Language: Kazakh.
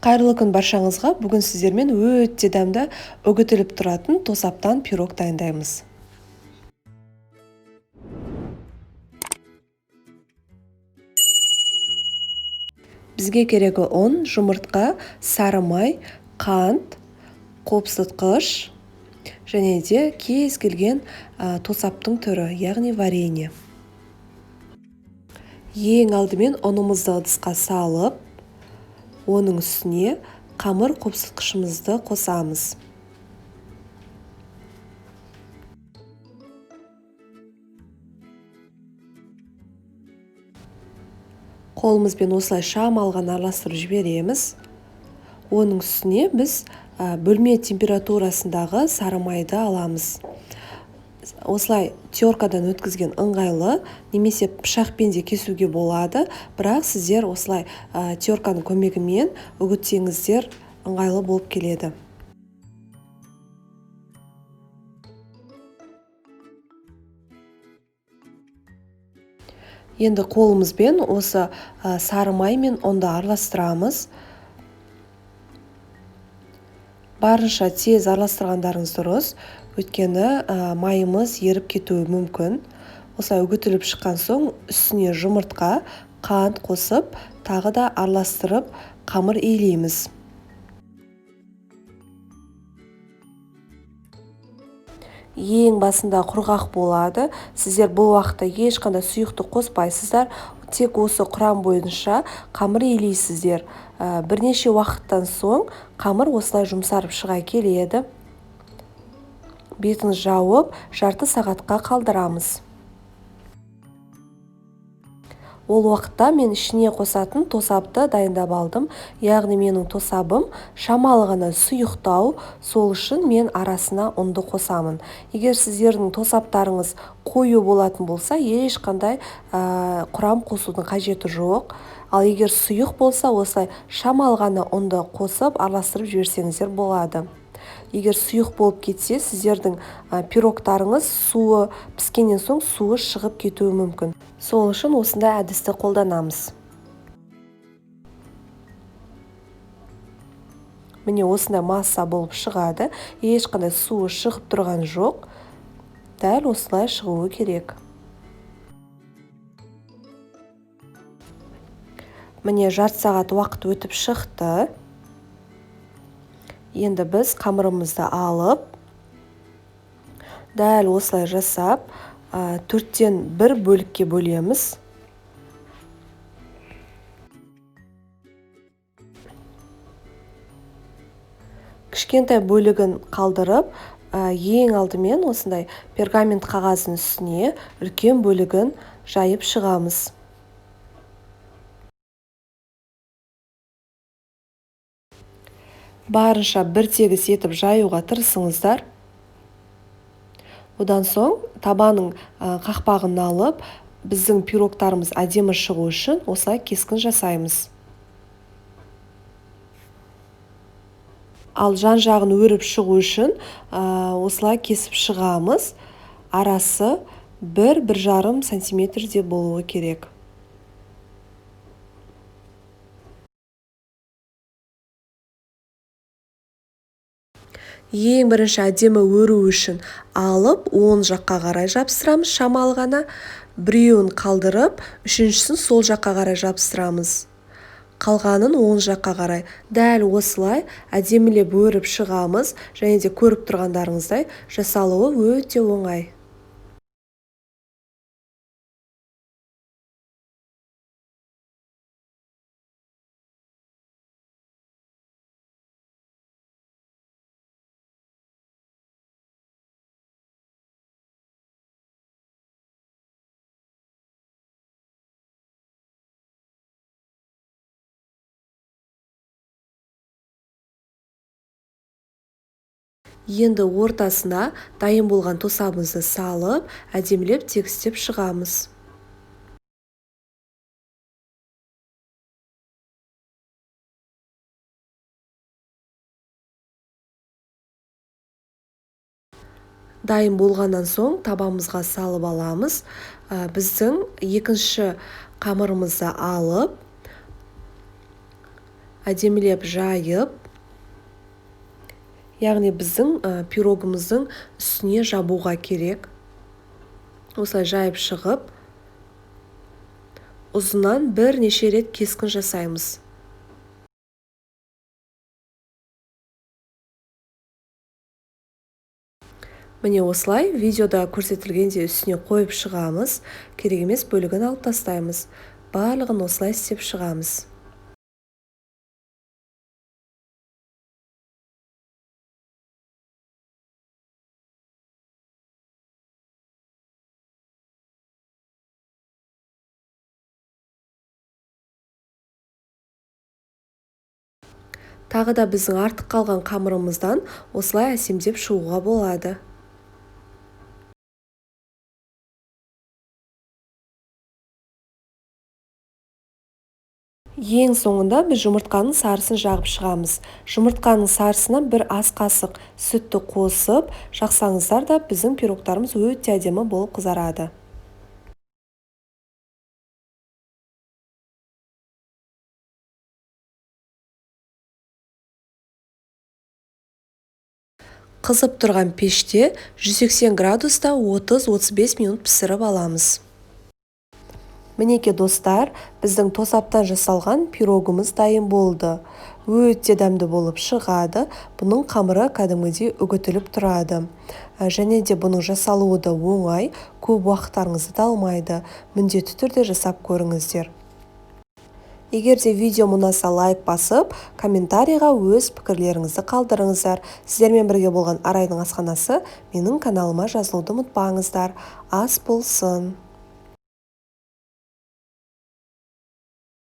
Қайырлы күн баршаңызға. Бүгін сіздермен өте дәмді үгітіліп тұратын тосаптан пирог дайындаймыз. Бізге керегі ұн, жұмыртқа, сары май, қант, қопсытқыш және де кез келген тосаптың түрі, яғни варенье. Ең алдымен ұнымызды ыдысқа салып, оның үстіне қамыр қопсытқышымызды қосамыз. Қолымызбен осылай шамалған араластырып жібереміз. Оның үстіне біз бөлме температурасындағы сары майды аламыз. Осылай теркадан өткізген ыңғайлы, немесе пышақпен де кесуге болады, бірақ сіздер осылай терканың көмегімен үгітсеңіздер ыңғайлы болып келеді. Енді қолымызбен осы сары май мен ұнды араластырамыз. Барынша тез араластырғандарыңыз дұрыс, өйткені майымыз еріп кетуі мүмкін. Осылай үгітіліп шыққан соң үстіне жұмыртқа, қант қосып, тағы да араластырып қамыр илейміз. Ең басында құрғақ болады. Сіздер бұл уақытта ешқандай сұйықтық қоспайсыздар, тек осы құрам бойынша қамыр илейсіздер. Бірнеше уақыттан соң қамыр осылай жұмсарып шыға келеді. Бетін жауып, жарты сағатқа қалдырамыз. Ол уақытта мен ішіне қосатын тосапты дайындап алдым. Яғни менің тосабым шамалы ғана сұйықтау, сол үшін мен арасына ұнды қосамын. Егер сіздердің тосаптарыңыз қою болатын болса, ешқандай құрам қосудың қажеті жоқ. Ал егер сұйық болса, осылай шамалы ғана ұнды қосып араластырып жіберсеңіздер болады. Егер сұйық болып кетсе, сіздердің пирогтарыңыз суы піскеннен соң суы шығып кетуі мүмкін. Сол үшін осындай әдісті қолданамыз. Міне осындай масса болып шығады. Ешқандай суы шығып тұрған жоқ. Дәл осылай шығуы керек. Міне жарты сағат уақыт өтіп шықты. Енді біз қамырымызды алып, дәл осылай жасап, 1/4 бөлікке бөлеміз. Кішкентай бөлігін қалдырып, ең алдымен осындай пергамент қағазының үстіне үлкен бөлігін жайып шығамыз. Барынша бір тегіс етіп жаюға тырысыңыздар. Одан соң табаның қақпағын алып, біздің пирогтарымыз әдемі шығу үшін осылай кескін жасаймыз. Ал жан-жағын өріп шығу үшін осылай кесіп шығамыз. Арасы бір жарым сантиметрде болуы керек. Ең бірінші әдемі өру үшін алып, оң жаққа қарай жабыстырамыз шамалы ғана, біреуін қалдырып, үшіншісін сол жаққа қарай жабыстырамыз. Қалғанын оң жаққа қарай. Дәл осылай әдемілеп өріп шығамыз, және де көріп тұрғандарыңыздай жасалуы өте оңай. Енді ортасына дайын болған тосабымызды салып, әдемілеп тегістеп шығамыз. Дайын болғаннан соң табамызға салып аламыз. Біздің екінші қамырымызды алып, Әдемілеп жайып, яғни біздің пирогымыздың үстіне жабуға керек. Осылай жайып шығып, ұзынан бірнеше рет кескін жасаймыз. Міне осылай видеода көрсетілгендей үстіне қойып шығамыз, керек емес бөлігін алып тастаймыз. Барлығын осылай істеп шығамыз. Тағы да біздің артық қалған қамырымыздан осылай әсемдеп шығуға болады. Ең соңында біз жұмыртқаның сарысын жағып шығамыз. Жұмыртқаның сарысына бір ас қасық сүтті қосып, жақсаңыздар да біздің пирогтарымыз өте әдемі болып қызарады. Қызып тұрған пеште 180 градуста 30-35 минут пісіріп аламыз. Мінеке достар, біздің тосаптан жасалған пирогымыз дайын болды. Өте дәмді болып шығады. Бұның қамыры кәдімгідей үгітіліп тұрады. Және де бұның жасалуы да оңай, көп уақыттарыңызды да алмайды. Міндетті түрде жасап көріңіздер. Егер де видео ұнаса лайк басып, комментарийға өз пікірлеріңізді қалдырыңыздар. Сіздермен бірге болған Арайдың асханасы, менің каналыма жазылуды ұмытпаңыздар. Ас болсын!